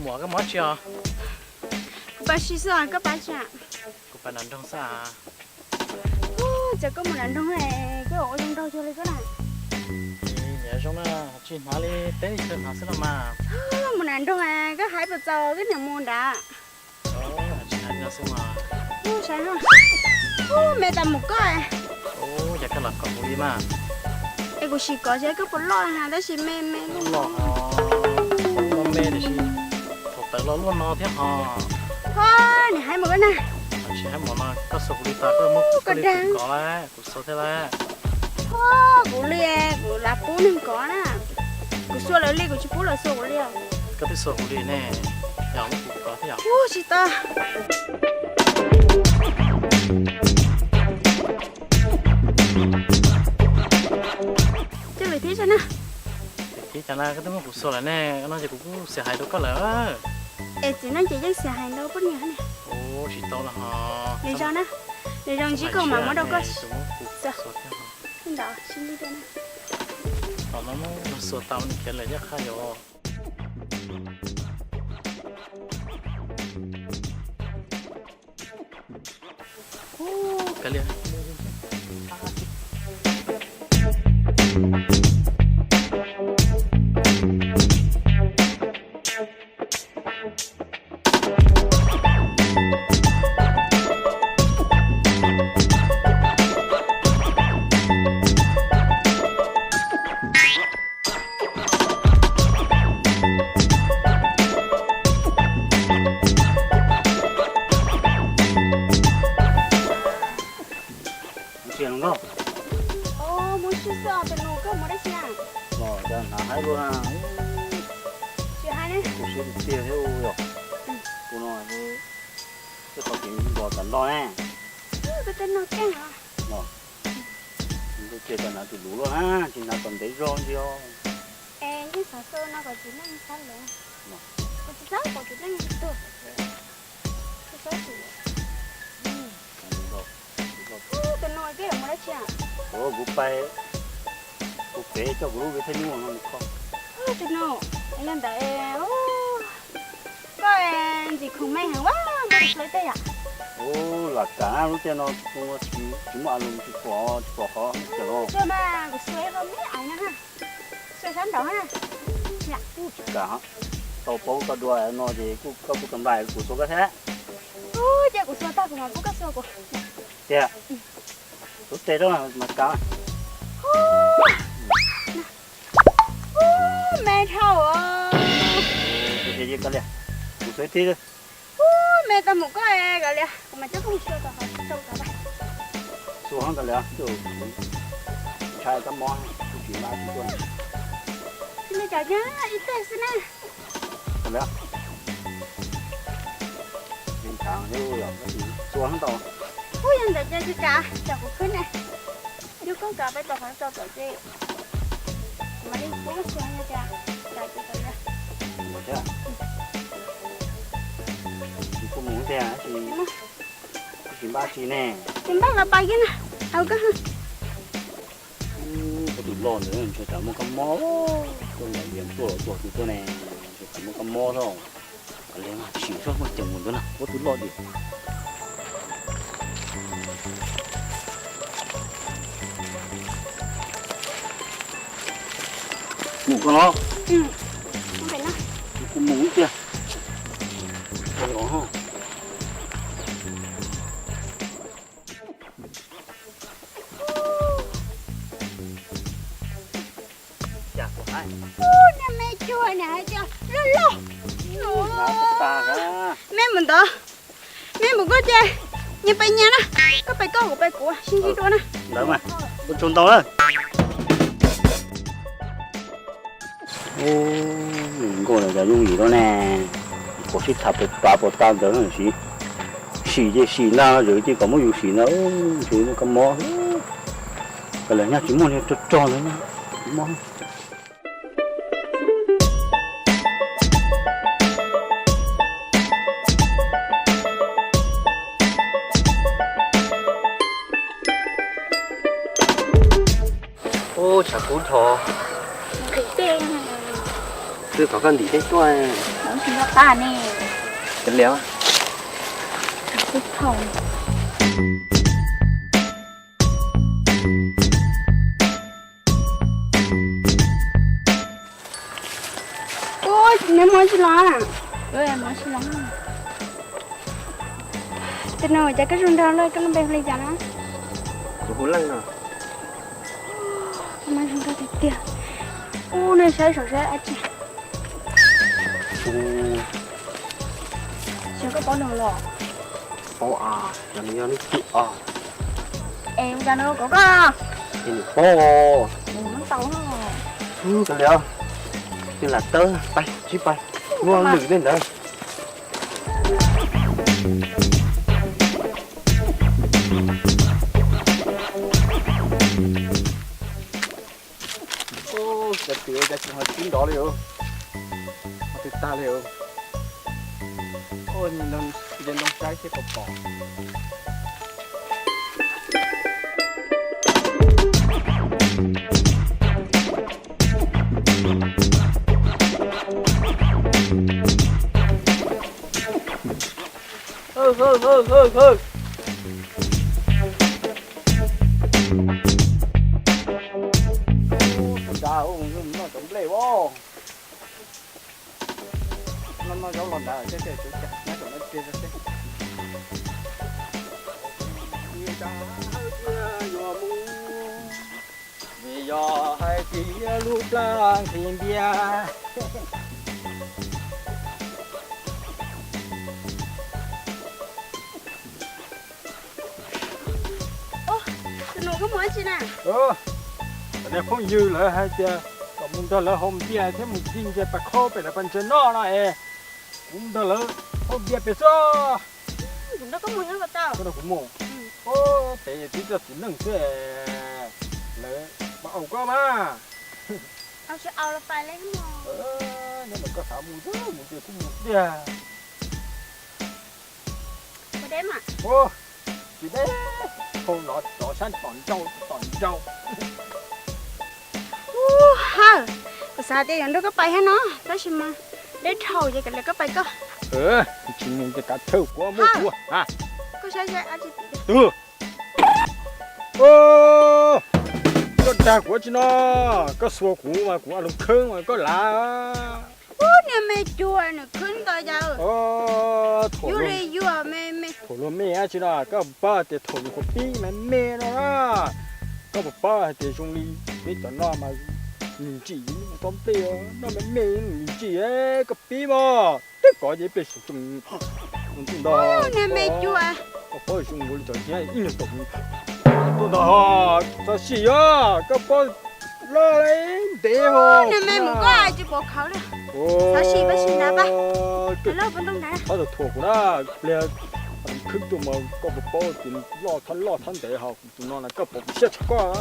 Muam, koj mus dab tsi os? Kuv pab si xwb os, koj pab tsi? Kuv pab nram nroog xwb. Ub, cas koj mus nram nroog, koj ua zoo nraug cuag li koj na. Niam zoo na, tsis hnav li teb li chaw hnav xwb los mas. Mus nram nroog, koj hais puas txaus koj niam mus nrad. Tsis hais no xwb mas. Ub, saib no. Ub, me tas mus koj. Ub, yog koj los kom kuv li mas. Es kuv sim kov seb koj puas loj na, tab sis me me loj, loj me tiam sis thaum tawm los luaj no thiab ho. Ho, nim hais mus koj na. Tsis hais mus no koj xuas kuv li tas koj muab kuv dag kov lawm, kuv xuas thiab lawm. Ho, kuv li, kuv lav pub neeg kov na. Kuv xuas lawv li, kuv tsis pub lawv xuas kuv li. Koj twb xuas kuv li ne, yog muab kuv kov thiab yog. Ub, tsis tau. Coj vim thib tso na. Vim thib cas na, koj twb muab kuv xuas lawm ne, no ces kuv kuj xav hais rau koj lawm. Es txiv neej ces yeej xav hais rau poj niam ne. Ub, tsis tau los ho. Nws zoo na, nws zoo ntsib koj mas muab rau koj. Ntawd sib ntsib dua na. Thaum no muab xuas tau nws khiav lawm yog qhab yos. Mus tsis nkauj. Mus tsis xwb os, tus nus koj mus dab tsi na? Los cas hnav haib luaj na. Tsis hais ne. Kuv siab tiag thiab yom. Kuv no xwb, tej qhov kev npog tas nroj ne. Koj tej no keej os. Los, kuv ces tas hnav tus luv luaj na, tsis hnav kom ntev zog ntsis os. Es yeej xav xav no kom txiv neej xav lawm. Kuv tsis xav kom txiv neej tuag. Tus no koj yuav mus dab tsi? Kuv pais, kuv pem coj kuv lub viv thaj nyuj no mus kho. Tus no, yog ntawd, koj ntxim khoom me heev ua muab kuv xuas ib teg yom. Lam kam lub caij no tsis muaj a lus tsis pom, tsis pom qhov tseem los. Tsuas mas kuv xuas ib qho me aiv no na. Xuas sab nraud na. Tsis kam, tau paub koj dua no ces kuj koj kuj kam npais kuv xuas koj thiab. Ub, ces kuv xuas tag kuv mam pub koj xuas kuv. Tiag, tus tes rau mas kav. Ub, me dhau os. Kuv xuas tib. Ub, me tau mus koj kav liam, kuv mam coj koj mus xuas tom qhov tsaus kav. Xuas hov kav liam, ntshai kab mob, kuv tsis npaj tsis tuaj. Tsis li cas, ib teg xwb na. Kav liam, me nthav xwb yom, xuas hov tau. Ub, yog ntawd ces tsis kav, tsam kuv khwb ne. Yog koj kav peb tom qhov tsaus tom ces kuv mam li pub koj xuas, yog tias kav ces kav liam. Tsis pub mus tiag, tsis npaj tsis ne. Tsis npaj los pais kiag na, au koj. Koj tus loj ntawd ntshe tsam muaj kab mob, tuaj nram Vias tuaj los tuaj twg tuaj ne, ntshe tsam muaj kab mob xwb. Kav liam mas sim saib muaj ceem mus ntawd na, koj tus loj diam. Mus koj los. Kuv mus tiag. Ub, niag me cuag niag hais tias loj loj. Me mus ntawd, me mus koj ces nyias pais nyias na, koj pais koj kuv pais kuv sib ntsib dua na. Ntawd mas, ua tsaug ntau na. Ub, nkauj no cas yooj yim lawm ne, kuv sib tham puas pav puas tag ntawd sim, sim ces sim ntag, zawm ces kom muab yus sim ntag, ntshe muaj kab mob. Kav liam nyaj tsis muaj niag rog rog ntawd nyaj mob. Ub, tshav kub dhau. Nqhis tej. Twb thov koj ntim dej tuaj. Tab ne. Cov liam. Ua, neb muab tsis los? Muab tsis los. Tus no cas koj zoo nraug lawm, koj lub npe hu li cas na? Kuv hu Leej no. Koj mas zoo nraug tiag tiag. Ub, nej saib saum saib dab tsi? Xyov koj paub no los? Paub a, cov no yog lub twg os? Es ua cas no kov koj? Es nws paub. Nws tau no. Ub, cov liam, twb lam tawb, pais, sib pais, muab lwm tej ntawd. Cov twm cas tsis ho tib nrov li os, ho twb tag li os. Nce ntoo saib seb puas pom. Nrad, noj cov nplej os. Noj noj zaub los nrad, tej tej tsuav cam nyob tom no cia seb. Yuav mus, vim yog hais tias lub plab nqhis npias. Tus nus koj mus dab tsi na? Niag phooj ywg lawv hais tias kom mus nrog lawv haus npias thiab mus ncig ntsia pas khob pem lawv pas ntses noj no es kuv nrog lawv haus npias pem xwb. Kuv nrog koj mus, koj nrog kuv mus. Pem twb coj txiv neej xwb, lawv mas au koj mas. Nyob ntawm koj xav mus xwb, mus ces kuj mus tiag. Tsis deb, hau no rov sab tom nrau tom nrau. Ub, ha, kuv xav tias yuav nrog koj pais thiab no, tab sis mas deb dhau ces kav liam koj pais koj. Tsis mus ces kav thawj kuv muab kuv. Koj saib saib dab tsi tim. Koj dag kuv tsi no, koj xuas kuv mas kuv a loo khawb mas koj lav. Ub, niag me cuag nws khwb ntawd yog. Yuav li yuav me me. Thaum luag me dab tsi no, koj puas paub tias thaum nws qhuav pib me me no na, koj puas paub hais tias zoo li peb cov no mas nws ntsim yus lub tsob nplej, noj me me nws ntsim, koj pib mas twb kov ces ib pliag saum tsoom ntug ntag. Niag me cuag. Koj paub zoo nkaus li cov thiab ib nyuag tom tuaj ntag. Txhob sim os, koj paub loj ntev ho. Niag me mus koj tsis pom khawv li. Txhob sim, pab sim nrad pab. Qhov thuam kuv na, pliag khwb tuaj mas koj puas paub tias loj txhob loj txhob ntev ho. Tus no na koj pom kuv siab tshaj koj.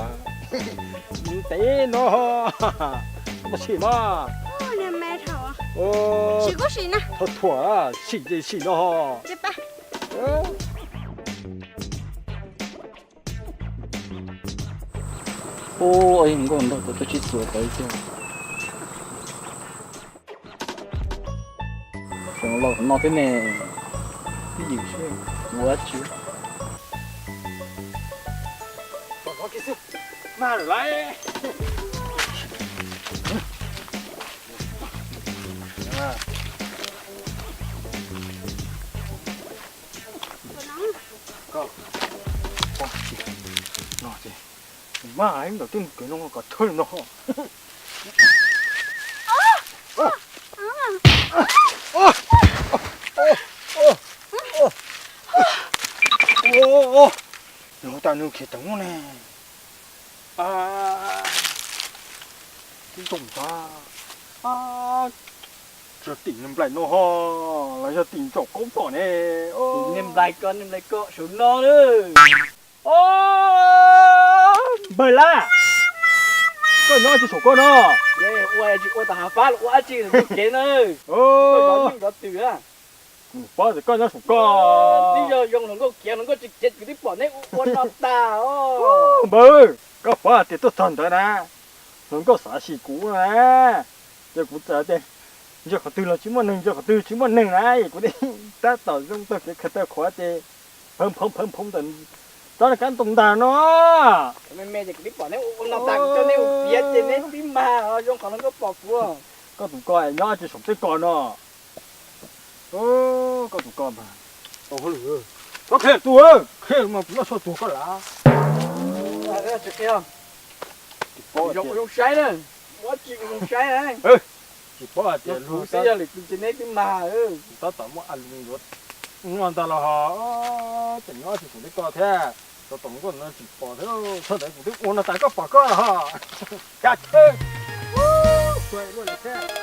Nws ntev no. Koj sim mas. Sim kuj sim na. Thov thuam, sim ces sim no ho. Ub, nkauj nraug tau tsis txuas tau tiag. Los no thiab ne, twb ywm seb ua dab tsi. Mag lawm lauj. Koj, koj, no ces, mag ib ntawm tej nus kev no kom thawj no. Yog tas nws khiav ceev lawm ne. Tib zoo ntag. Yog tim niag nplaim no ho, los yog tim ntsaum qaub pom ne. Niag nplaim ko, niag nplaim ko saum no na. Npawg Lab, koj nyob tsis saum koj no? Ua tsis ua tag hav fab los ua dab tsi ntawm kev na? Koj zov yeej zov twm a. Kuv paub tias koj nyob saum koj. Twb yog zoo hluas nkauj khiav, hluas nkauj tsis khiav, kuv twb pom neb ua ua no tag os. Npawg, koj paub tias tuaj txog ntawd na, hluas nkauj xav sim kuv na, ces kuv txawm tias Ntsia qhov twg los tsis muaj neeg, ntsia qhov twg tsis muaj neeg na, es kuv tab tom zoo taug kev khaws taw qhuav ces pheev phoov pheev phoov ntawm tsob kab ntoo ntag no. Me me ces kuv twb pom neb ua no tas, kuv coj neb ua piav ces neb twb mag zoo qhov no koj pom kuv. Koj tus ko nyob tsis saum tej ko no. Koj tus ko mas tau hauj lwm. Koj qhia tus, qhia mas kuv noj tshuaj tuag koj lav. Zoo saib na, muab tsis zoo saib na. Tsis paub hais tias luag xwb, yog lwm tus ces neb twb mag. Tab tom muab a lus yuav nua ntag los ho, ces nyob tsis saum tej ko thiab, tau tom nkauj no tsis pom thiab, thaum ntawd kuv twb ua no tas koj pom koj los ho. Cas, luaj li thiab.